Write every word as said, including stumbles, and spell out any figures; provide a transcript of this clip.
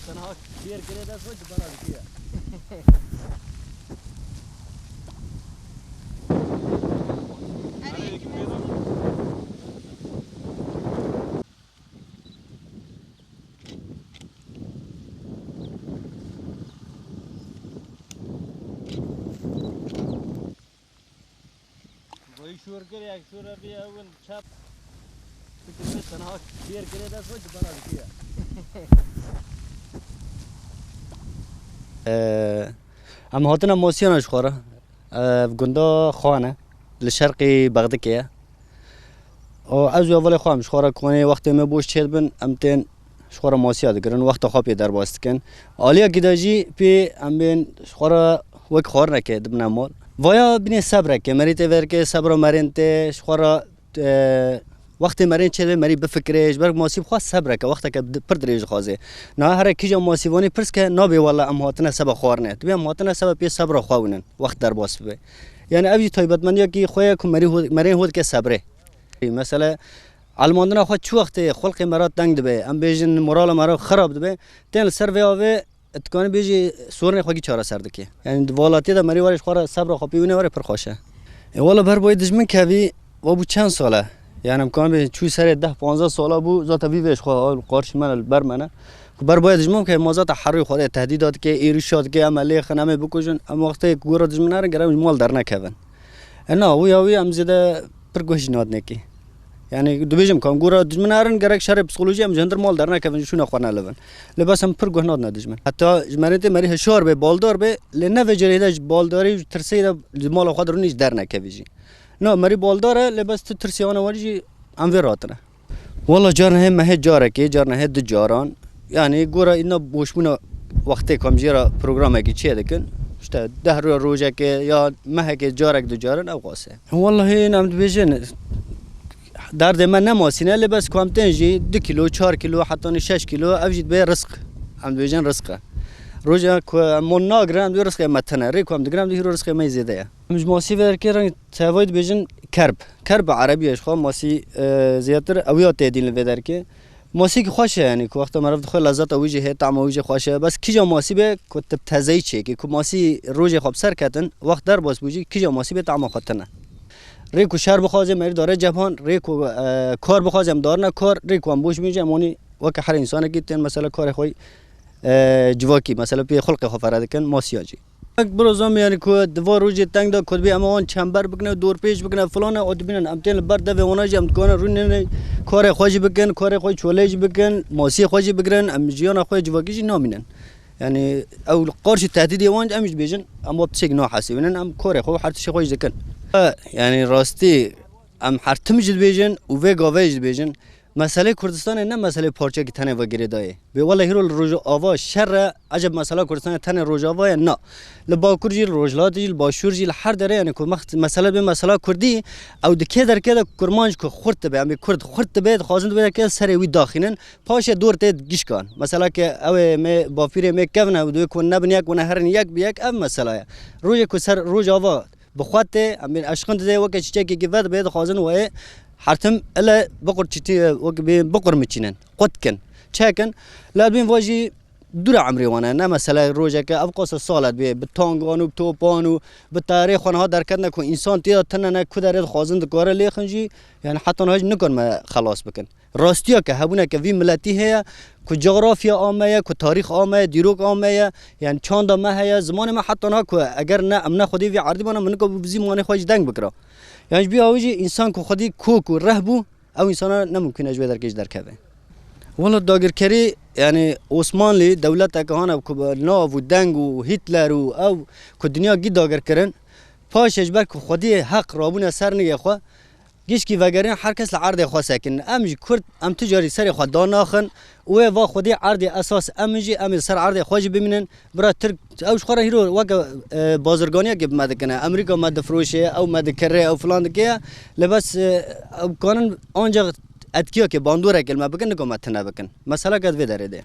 Tenha kêr girê dest xwe ji bera dikiye. Vay şûr kir, yek şûr e, bir evin çap. Fikir tenha kêr girê dest xwe ji bera dikiye. Ee, em hatine Mosiyana ji xwe re. Ee, gunda Xane, li şerqî Bexdikê ye. Û ez û hevalê xwe em ji xwe re konê wextê me boş çêdibin, em tên ji xwe re masiya digirin, wexta xwe pê derbas dikin. Aliyekî de jî pê em bên ji xwe re wek xwarinekê dibine mal. Vaya binê sebreke, merî tê verkê, sebra merên tê, ji xwe re, e, wextê merên çêdibê merî bifikirê, ji ber masî bi xwe sebreke, wexteke di-, pir dirêj dixwazê. Niha here kîja masîvanî pirs ke, nabê wela em hatine seba xwarinê. Dibê em hatine seba pê sebra xwe wînin, wext derbas bibe. Yani ev jî taybetmendiyekî xwe ye ku merî ho-, merên ho dike sebrê. Mesele, elmandina xwe çi wextê xulqê me re teng dibe, em bêjin morala me re xirab dibe, tên li ser vê avê dikanî bêjî sorunê xwe kî çareser dike. Yani di welatiyê de merî were ji xwe re sebra xwe pê wîne were pir xweş e. E, wala ber boyê dijmin kevî, wa bû çend sal e. Yani em kanî bêjin çû serê deh panzdeh sala bû, zaten vî vê ji xwe qarşî me ne, li ber me ne. Ku ber boyê dijmin ke ma zaten herûyê xwe de tehdîda dike, êrişa dike, em e lêxin, em ê bikujin, em wextê ku gora dijmin herin, gerek em ji mal dernekevin. E na, wî ya wî em zêde pir guh jî nadinekî. Yani dibêjim ku em gora dijmin herin, gerek şerê psikolojî em ji hundir mal dernekevin, ji şûna xwe nelivin. Lê bes em pir guh nadine dijmin. Heta ji merê tê merî hişyar be, baldar be, lê ne vê carê de ji baldarî û ji tirsê de ji mala xwe de rûnî jî dernekevî jî. Na, merî baldar e, lê bes tu tirsê wana warî jî em vê ratine. Wala carna hê mehê carekê, carna hê du caran. Yani gora îna boşbûna wextê ku em jê re programekî çê dikin. İşte deh ro-, rojekê ya mehekê carek du carin ew qas e. Wallahî em dibêjin, derdê me ne masî ne, lê bes ku em tên jî du kilo, çar kilo, heta şeş kilo, ev jî dibe rizq. Em dibêjin rizq e. Roja ku em mon nagirin, em dibê rizqê me tune. Rê ku em digirin, em dibê hîro rizqê me yê zêde ye. Em ji masî vê derkê reng tevayî dibêjin kerb. Kerb bi erebî ye ji xwe, masî, e, zêdetir ew ya tê dîn li vê derkê. Masîkî xweş e, yanî ku wexta meriv dixwe lezeta wî jî heye, tama wî jî xweş e. Bes kîja masî be ku tu bi tezeyî çêkî, ku masî rojê xwe bi ser ketin, wext derbas bû jî kîja masî be tama xwe tune. Rê ku şer bixwaze merî dare cebhan, rê ku, e, kar bixwaze em darine kar, rê ku em boş bîn jî em onî weke her însanekî tên mesela karê xwe, e, civakî, mesela pê xulqê xwe fere dikin, masiya jî. Bira zam, yani ku di va rojê teng de ku dibê em wan çember bikine, dorpêç bikine, filan e, o dibînin em tên li ber devê wana jî em dikarin rûnê karê xwe jî bikin, karê xwe çolê jî bikin, masiyê xwe jî bigirin, em jiyana xwe civakî jî namînin. Yani ew li qarşî tehdîdê wan em jî dibêjin, em wa tiştekî nahesibînin, em karê xwe û her tiştê xwe jî dikin. E, yani rastî em her tim jî dibêjin û vê gavê jî dibêjin, meselê Kurdistanê ne meselê parçekî tenê ve girêdayê. Bê wele hîro li Rojava şer e, eceb mesela Kurdistanê tenê Rojava ye? Na. Li Bakur jî, li Rojhilat jî, li Başûr jî, li her derê, yani ku mext-, mesele bê mesela Kurdî, ew di kê derkê de Kurmanc ku xurt dibe, em ê Kurd xurt dibe, dixwazin di vê derkê de serê wî daxînin, paşê dor tê gişkan. Mesela ke ew ê me, bafîrê me kevin ew, divê ku nebin yek, wene herin yek bi yek, ev mesela ye. Rojê ku ser Rojava bi xwe tê, em bên eşqin didê, weke çîçekekî vedibê, dixwazin wê her tim ile biqur çîtî, wek bê biqur miçînin, qut kin, çekin. Lê bên va jî dûra emrê wan e, ne mesele rojeke, ev qasa sal e dibê, bi tangan û bi topan û bi tayarê xwe niha derketine ku însan tê de tune ne, ku derê dixwazin dikare lêxin jî, yani heta niha jî nikon me xelas bikin. Rastiya ke hebûneke vî miletî heye, ku coğrafya a me ye, ku tarîx a me ye, dîrok a me ye, yani çanda me heye, zimanê me heta niha ku eger ne, em ne xwedî vî erdî bana, min nika bi zimanê xwe jî deng bikira. Yani ji bî awî jî însan ku xwedî kok û reh bû, ew însana ne mumkun e ji vê derkê jî derkeve. Wela dagirkerî, yani Osmanlî dewleteke hane ku bi nav û deng û Hitler û ew ku dinya gî dagir kirin, paşê ji ber ku xwedî heq rabûne ser nigê xwe, gişkî vegerin, her kes li erdê xwe sekin. Em jî Kurd, em tu carî serê xwe danaxin û wê va xwedî erdê esas em in jî, em ê ser erdê xwe jî bimînin. Bira Tirk, ew ji xwe re hîro weke, e, bazirganiyekê bi me dikine. Amerîka me difiroşe, ew me dikire, ew filan dike. Lê bes, e, ew kanin ancak etkiyekê, bandoreke li me bikin, nika me tune bikin. Meseleke di vê derê de.